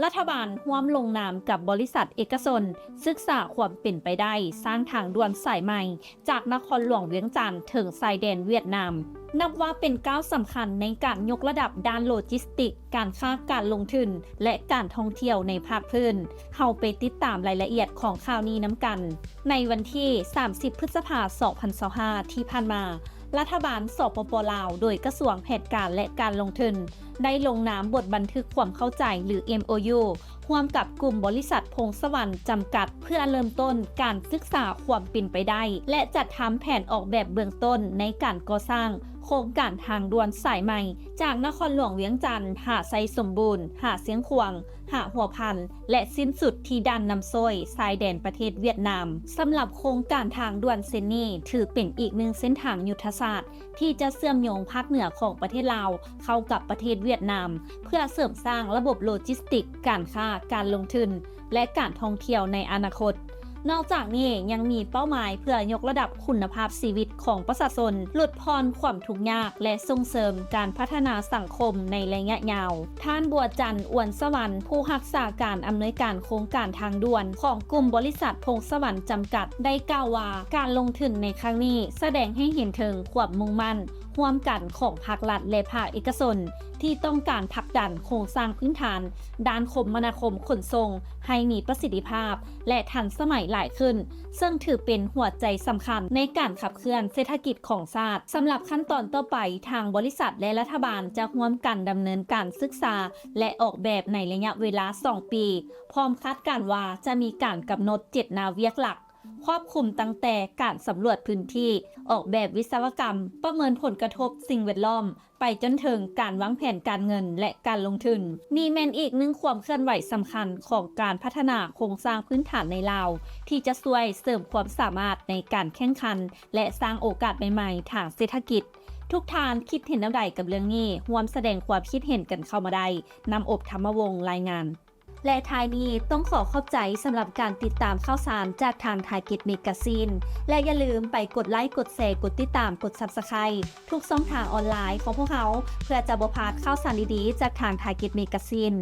ລັດຖະບານຮ່ວມລົງນາມກັບບໍລິສັດເອກະຊົນ ສຶກສາຄວາມເປັນໄປໄດ້ສ້າງທາງດ່ວນສາຍໃໝ່ ຈາກນະຄອນຫຼວງວຽງຈັນເຖິງຊາຍແດນຫວຽດນາມ, ນັບວ່າເປັນກ້າວສຳຄັນໃນການຍົກລະດັບດ້ານໂລຈິສຕິກ, ການຄ້າ, ການລົງທຶນ ແລະ ການທ່ອງທ່ຽວໃນພາກພື້ນ. ເຮົາໄປຕິດຕາມລາຍລະອຽດຂອງຂ່າວນີ້ນຳກັນ. ໃນວັນທີສາມສິບ ພຶດສະພາ ສອງພັນຊາວຫ້າ ທີ່ຜ່ານມາ, ລັດຖະບານ ສປປ ລາວ ໂດຍກະຊວງແຜນການ ແລະ ການລົງທຶນ ໄດ້ລົງນາມບົດບັນທຶກຄວາມເຂົ້າໃຈ ຫຼື ເອັມໂອຢູ ຮ່ວມກັບກຸ່ມບໍລິສັດພົງສະຫວັນຈຳກັດ ເພື່ອເລີ່ມຕົ້ນການສຶກສາຄວາມເປັນໄປໄດ້ ແລະ ຈັດທຳແຜນອອກແບບເບື້ອງຕົ້ນໃນການກໍ່ສ້າງໂຄງການທາງດ່ວນສາຍໃໝ່ ຈາກນະຄອນຫຼວງວຽງຈັນ ຫາໄຊສົມບູນ, ຫາຊຽງຂວາງ, ຫາຫົວພັນ ແລະ ສິ້ນສຸດທີ່ດ່ານນ້ຳໂຊຍ ຊາຍແດນປະເທດຫວຽດນາມ. ສຳລັບໂຄງການທາງດ່ວນເສັ້ນນີ້ ຖືເປັນອີກໜຶ່ງເສັ້ນທາງຍຸດທະສາດ ທີ່ຈະເຊື່ອມໂຍງພາກເໜືອຂອງປະເທດລາວເຂົ້າກັບປະເທດຫວຽດນາມ ເພື່ອເສີມສ້າງລະບົບໂລຈິສຕິກ, ການຄ້າ, ການລົງທຶນ ແລະ ການທ່ອງທ່ຽວໃນອະນາຄົດ. ນອກຈາກນີ້ຍັງມີເປົ້າໝາຍເພື່ອຍົກລະດັບຄຸນນະພາບຊີວິດຂອງປະຊາຊົນ, ຫຼຸດຜ່ອນຄວາມທຸກຍາກ ແລະ ສົ່ງເສີມການພັດທະນາສັງຄົມໃນໄລຍະຍາວ. ທ່ານ ບົວຈັນ ອວນສະຫວັນ ຜູ້ຮັກສາການອຳນວຍການໂຄງການທາງດ່ວນຂອງກຸ່ມບໍລິສັດພົງສະຫວັນຈຳກັດ ໄດ້ກ່າວວ່າ ການລົງທຶນໃນຄັ້ງນີ້ສະແດງໃຫ້ເຫັນເຖິງຄວາມມຸ່ງໝັ້ນຮ່ວມກັນຂອງພາກລັດ ແລະ ພາກເອກະຊົນ ທີ່ຕ້ອງການຜັກດັນໂຄງສ້າງພື້ນຖານດ້ານຄົມມະນາຄົມຂົນສົ່ງໃຫ້ມີປະສິດທິພາບ ແລະ ທັນສະໄໝຫຼາຍຂຶ້ນ, ເຊິ່ງຖືເປັນຫົວໃຈສຳຄັນໃນການຂັບເຄື່ອນເສດຖະກິດຂອງຊາດ. ສຳລັບຂັ້ນຕອນຕໍ່ໄປ, ທາງບໍລິສັດ ແລະ ລັດຖະບານຈະຮ່ວມກັນດຳເນີນການສຶກສາ ແລະ ອອກແບບໃນໄລຍະເວລາສອງປີ, ພ້ອມຄາດການວ່າຈະມີການກຳນົດເຈັດແນວວຽກຫຼັກ, ຄວບຄຸມຕັ້ງແຕ່ການສຳຫຼວດພື້ນທີ່, ອອກແບບວິສະວະກຳ, ປະເມີນຜົນກະທົບສິ່ງແວດລ້ອມ, ໄປຈົນເຖິງການວາງແຜນການເງິນ ແລະ ການລົງທຶນ. ນີ້ແມ່ນອີກໜຶ່ງຄວາມເຄື່ອນໄຫວສຳຄັນຂອງການພັດທະນາໂຄງສ້າງພື້ນຖານໃນລາວ ທີ່ຈະຊ່ວຍເສີມຄວາມສາມາດໃນການແຂ່ງຂັນ ແລະ ສ້າງໂອກາດໃໝ່ໆທາງເສດຖະກິດ. ທຸກທ່ານຄິດເຫັນແນວໃດກັບເລື່ອງນີ້? ຮ່ວມສະແດງຄວາມຄິດເຫັນກັນເຂົ້າມາໄດ້. ນ້ຳອົບ ທຳມະວົງ ລາຍງານ. ແລະ ທ້າຍນີ້ຕ້ອງຂໍຂອບໃຈສຳລັບການຕິດຕາມຂ່າວສານຈາກທາງ Target Magazine ແລະ ຢ່າລືມໄປກົດໄລ, ກົດແຊ, ກົດຕິດຕາມ, ກົດ Subscribe ທຸກຊ່ອງທາງອອນລາຍຂອງພວກເຮົາ ເພື່ອຈະບໍ່ພາດຂ່າວສານດີໆຈາກທາງ Target Magazine.